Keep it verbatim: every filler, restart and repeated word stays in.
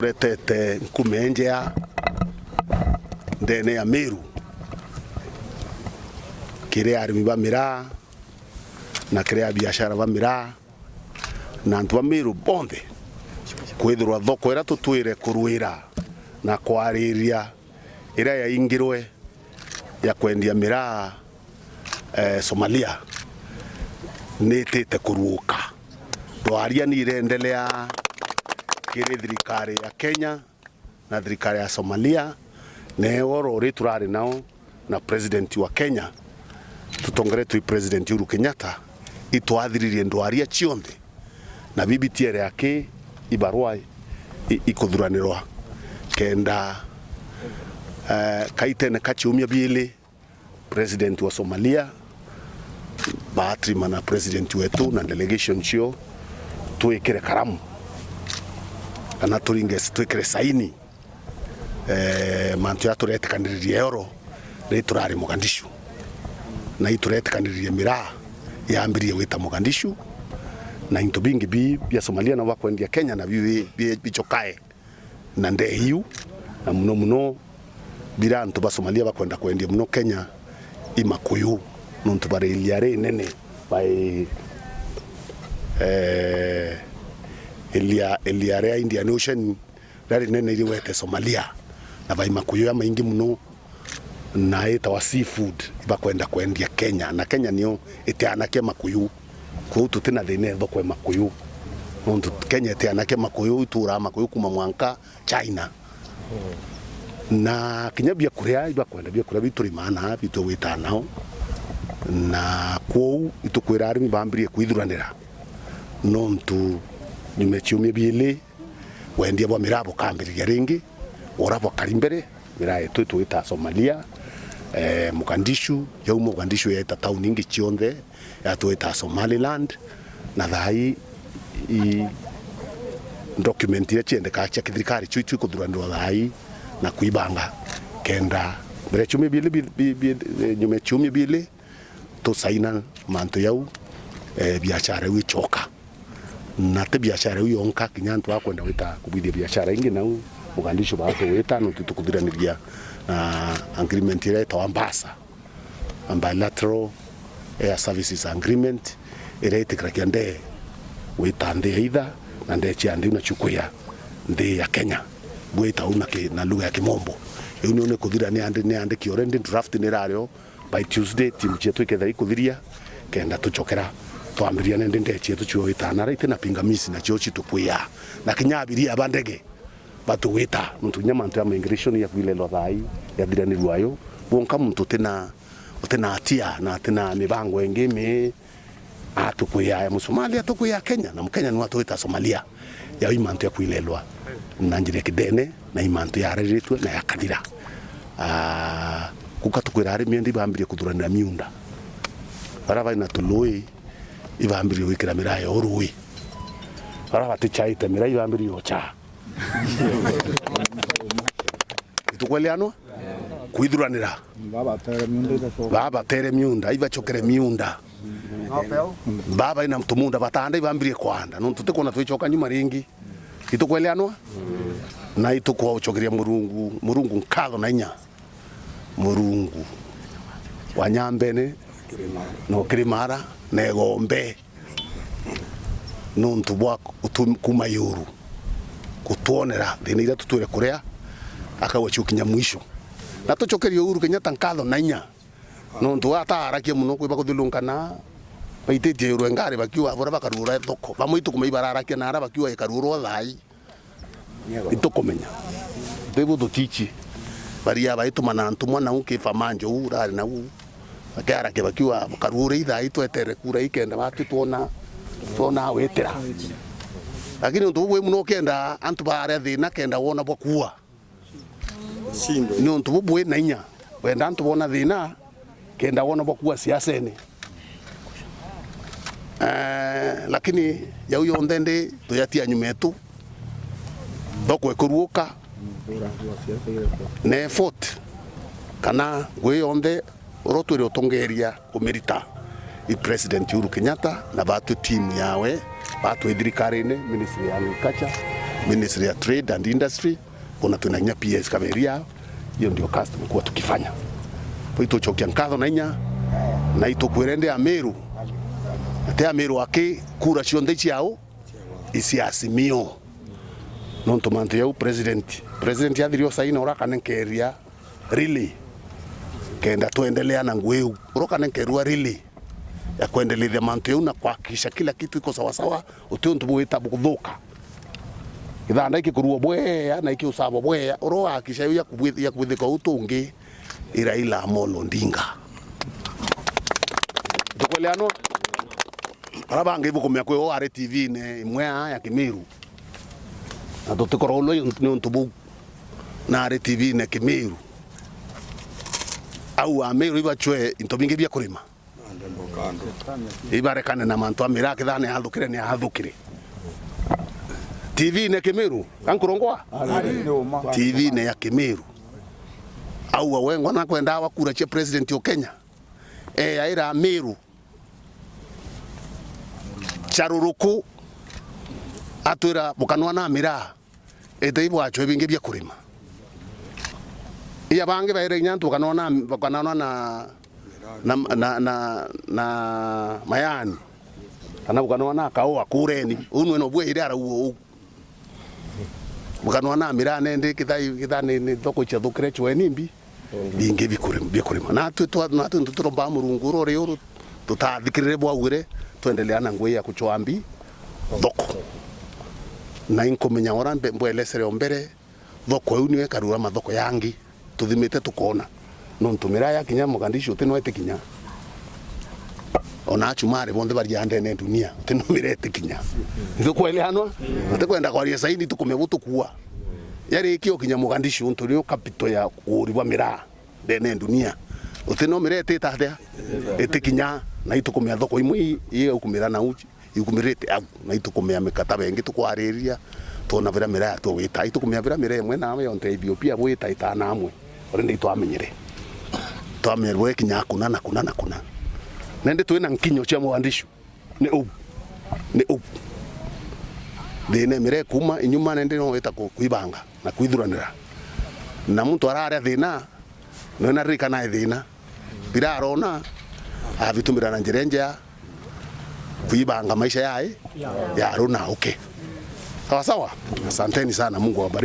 Turetete nkume njea ndene ya Meru kiri arimi ba miraa na kiri abiashara ba miraa na antu ba Meru bonthe, kwithirwa thoko iria tutwire kurwira na kwariria iria yaingirwe ya kwendia miraa, eh, Somalia, nitite kuruuka. Ndwaria ni irendelea kiri thirikari ya Kenya na thirikari ya Somalia, na eoro uri turari nao na president wa Kenya, tutongeretwe i President Uhuru Kenyatta, itwathiririe ndwaria cionthe, na bibitiere aki ibarua i-, ikuthuranirwa kenda, eh, kaitene ka ciumia biili, president wa Somalia, Bahatrima na president wetu na delegation cio twikire karamu, kana turinge, twikire saini, eh, mantu ya turetikaniririe eoro ri turari Mogadishu, na ituretikanirie miraa yambirie gwita Mogadishu, na into bingi bi bia Somalia nabo bakwendia Kenya na bi, bi, bi, bichokae na ndee iu, na muno muno bira antu ba Somalia bakwenda kwendia muno Kenya i makuyu, nontu bari iria rinene, bai, eh, iria, iria ria Indian Ocean, riria rinene iriwete Somalia, na bai makuyu jamaingi muno, na itawa seafood, ibakwenda kwendia Kenya, na Kenya nio itianakia makuyu. Kwou tutina thina e thoko e makuyu, nontu Kenya itianakia makuyu, ituraa makuyu kuma mwanka China. Na kinya biakuria, ibakwenda biakuria biu turimaa na biu tugwitaa nao. Na kwou itukwira arimi bambirie kwithuranira, nontu nyuma ya ciumia biili, wendia bwa miraa bukambiriria ringi, ura bwakari mbere, miraa yetu itwitaa Somalia, eh, Mogadishu, yauma Mogadishu yaita tauni ingi cionthe, yatwitaa Somaliland, na thaa ii i document iria ciendekaa cia kithirikari cio itu ikuthuranirwa thaa ii na kwibanga, kenda mbere ya ciumia biili bi-, bi-, bi-, eh, nyuma ya ciumia biili tusaina mantu jau, eh, biashara iu icoka. Na ti biashara iu yonka, kinya antu akwenda gwita kubwithia biashara ingi nau Mogadishu baa tugwita, nontu tukuthiraniria na agreement iria itawa BASA, a Bilateral Air Services Agreement, iria itikiragia ndee gwita nthi ya itha na ndee cia nthi iu nacio kwia nthi ya Kenya, gwita uu na ki-, na lugha ya Kimombo. Iu niu nikuthira ni andi-, ni andiki already, draft ni irario. By Tuesday, timu cietu ikethira ikuthiria, kenda tucokera twambiria nende ndee cietu cio itana, right, na pingamizi nacio citukwia. Na kinya abiria ba ndege batugwita, nontu kinya mantu ya migration ya kwilelwa thaa ii yathiranirua ayo. Gwonka muntu utina, utina atia na atina mibango ingi mi atukwia ya Musomali, atukwia Kenya, na Mukenya niwe atugwita Somalia. Yau i mantu ya kwilelwa na njira ya kidene, na i mantu yararitue na yakathira. Ah, kuka tukwira arimi ende ibambirie kuthuranira miunda. Bara baina tului ibambirie gwikira miraa yao rui. Bara batichaite miraa ibambirie ocha. Itukweleanwa? Kwithuranira. Babatere miunda, ibacokere miunda. Baba ina tumunda batanda ibambirie kwanda, nontu tikwona twicoka nyuma ringi. Itukweleanwa? Na itukwacokeria Murungu, Murungu nkatho na inya. Murungu wa Nyambene, na Ukirimara, na Igombe, nontu bwa kutu-, kuma iuru kutwonera thina iria tutwire kuria, akauga ciukinya mwisho. Na tucokerie Uhuru Kenyatta nkatho na inya. Nontu ataarakia muno kwi bakuthilungana, baititie iuru e ngari bakiuga bura bakaruura thoko. Bamwe itukuma ibararakia na ara bakiuga ikaruurwa thaa ii. Itukumenya. Bibu tutichi. Baria baituma na ntumwa nau ki Famanjo uu urari nau. Bakiarakia bakiuga bakaruura ithaa ii twetere kura ii kenda batu twona, twona witira. Lakini untu bubu muno ukenda antu baria thina kenda wona bwa kuua. Ni untu bubwi na inya. Wenda antu bona thina, kenda wona bwa kuua siasene. Eh, lakini yau yonthe ndi tuyatia nyuma yetu. Thoko ikuruuka. Na effort, kana ngui yonthe uria twire utongeria kumirita i President Uhuru Kenyatta na batu timu yawe, batu i thirikarine, Ministry ya Agriculture, Ministry ya Trade and Industry, kuna twina kinya P S Kaberia. Hiyo ndio kazi tumekuwa tukifanya. Kwa hiyo tucokia nkatho na inya, na itukwire ndi Amiru, ati Amiru aki kura cionthe ciao iciasimio. Nontu mantu jau president, president athiri usaina urakanenkeria really, kenda twendelea na ngugi iu. Uroka nenkerua really ya kwendelethia mantu jau na kuhakikisha kila kitu iko sawasawa, uti untu bwita buthuka. Githanda ikikurua bwea na ikiusabwa bwea, urohakikisha jau ya kubwi-, ya kubwithika uu tungi i Raila Amolo Odinga. Tukweleanwa? Bara bangi ibukumia kwi o ari T V-ine imwe aa ya Kimiru. Na tutikorwa ulwa ni untu buu. Na ari T V-ine Kimiru. Au Amiru ibacwe into bingi bia kurima. Ibarekane na mantu a miraa, kethira ni athukire, ni athukire. T V-ine Kimiru, kankurongwa? T V-ine ya Kimiru. Au wengwa na kwenda wa kura cia president o Kenya. E, aira Amiru. Charuruku atwira bukanwa na miraa, ete ibwachwe bingi bia kurima. Iya bangi baire inya antu bukanwa na, bukanwa na, na, na, na, na mayani. Kana bukanwa na kaua kureni. Uu nwe no bwe ire arauo uu. Bukanwa na miraa nendi kithai, kithani ni thoko cia thukire chweni mbi. Bingi bikuri-, bikurima. Natwi twa-, natwi ntu turomba Murungu uru uri uru, tutathikirire bwaugire, twendelea na ngugi ya kuchwambi thoko. Na inkumenya ora mbe-, mbwelesere o mbere, thoko iu niyo ikarura mathoko yangi. Tuthimite tukoona. Nontu miraa yakinya Mogadishu, uti no itikinya. Ona achumari bonthe baria ndene dunia, uti no miraa itikinya. Nitukweleanwa? Utikwenda kwaria saini, tukume butukua. Yarikia ukinya Mogadishu, untu niyo capital ya uguri bwa miraa ndene dunia. Uti no miraa itita atia? Itikinya, na itukumia thoko imwe i, i ukumira na uji, ikumirite au, na itukumia mikataba ingi tukwariria, twona bira miraa tugwita. Itukumia bira miraa imwe nawe yonte Ethiopia bwita itana amwe. Uri ndi twamenyere. Twamenyere bwe kinya kuna na kuna na kuna. Nendi twina nkinyo cia Mogadishu. Ni uu. Ni uu. Thina imire kuma inyuma nende no wita ku-, kwibanga na kwithuranira. Na muntu araria thina, no na ririkana thina. Bira arona, abitumira na njira njea, kwibanga maisha yae, ya runa, okay. Sawa sawa? Asanteni sana, Mungu awabariki.